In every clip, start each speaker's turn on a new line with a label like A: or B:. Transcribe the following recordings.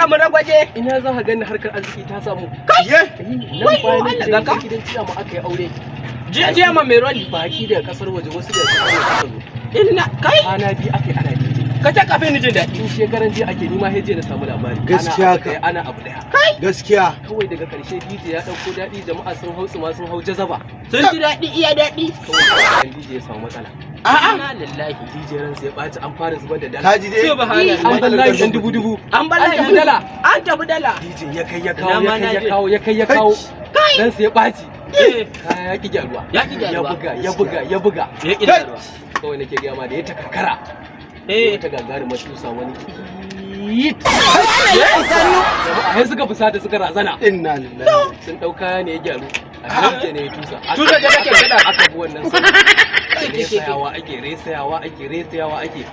A: samu ragwaje.
B: Ina za ka gani harkar arziki ta samu?
C: Ye?
B: Nan bayan
A: Allah,
B: gidan
A: ganka?
B: gidan ciyama aka yi aure.
A: Jiya jiya ma mai roli.
B: Baki daga kasar waje, wasu daga kasar waje suka zo.
A: Inna kai.
B: Kwana 2 aka yi ana DJ.
A: Ka ce kafin ni jin daɗi.
B: Tun shekaran jiya ake nima heje na samu labari.
C: Gaskiya
B: Ana abu
C: ka.
B: ɗaya, ana abu daya.
C: Gaskiya.
B: Kawai daga karshe DJ ya dauko daɗi, jama'a sun hau tsuma, sun hau jazaba.
A: Sun ji daɗi iya daɗi.
B: Kawai DJ ya samu matsala.
C: A'a.
A: Inna lillahi.
B: DJ ransa ya ɓaci, an fara zubar da dala.
C: Ka ji dai.
A: Subhanallah.
B: An bar layi ɗan dubu dubu.
A: An bar
B: An tafi dala.
A: An tafi dala.
B: DJ ya kai ya
A: Ina
B: kawo,
A: ma
B: ya
A: na
B: kai ya
A: je.
B: kawo, ya kai ya kawo. Ransa ya ɓaci.
A: Eh.
B: Kaya ya ƙi gyaruwa.
A: Ya ƙi gyaruwa.
B: Ya buga, ya buga, ya buga.
A: Ya ƙi gyaruwa.
B: Kawai nake gaya ma da ya takarkara.
A: Eh.
B: Wata gagarumar tusa, wani ƙiit.
A: Sannu.
B: Jama'a sai suka fusata, suka razana.
C: Inna lillahi.
B: Sun ɗau kaya ne ya gyaru. A DJ ne ya tusa.
A: Tusa da kake gada.
B: Aka bi wannan sau. Resayawa ake, resayawa ake, resayawa ake.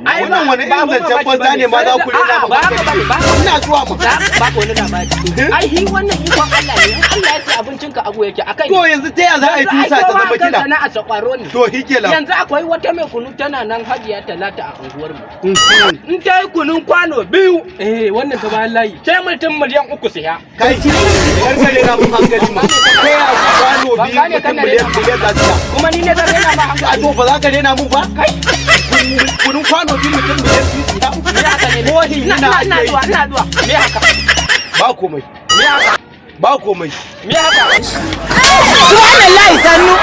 A: Ai,
C: Wannan wani
A: ba
C: irin
A: abun
C: zancen
A: mamaki
C: banza
A: bane.
C: ne ma za ku rena
A: A'a,
C: ma
A: ba haka bane, ba haka.
C: Ina zuwa ma.
A: Za ba ka wani labari. Ai hi wannan ikon Allah ne. In Allah ya ce abincinka abu yake akai.
C: To yanzu ta ya za a yi tusa ta zama kiɗa?
A: Sana'a sakwaro ne.
C: To hike la.
A: Yanzu akwai wata mai kunu tana nan, Hajiya Talata, a unguwar mu. In ta yi kunun kwano 2,
B: Eh, wannan ta bayan layi.
A: sai mutum miliyan 3 siya.
C: Kai, kar ka rena mun hankali ma. Ta ya kwano
A: Ban
C: 2
A: gane
C: mutum
A: kana
C: miliyan
A: rena
C: miliyan za su sha?
A: Kuma ni ne zan rena ma
C: A
A: hankali.
C: to ba za ka rena mun ba?
A: Kai.
C: Kunun kwano 2 mutum miliyan 2 su sha?
A: Me haka ne?
C: Kohin
A: Ina
C: ina
A: ina ina
C: ake yi.
A: zuwa, ina zuwa. Me haka?
C: Ba komai.
A: Me haka?
C: Ba komai.
A: Me haka?
D: Subhanallah, sannu.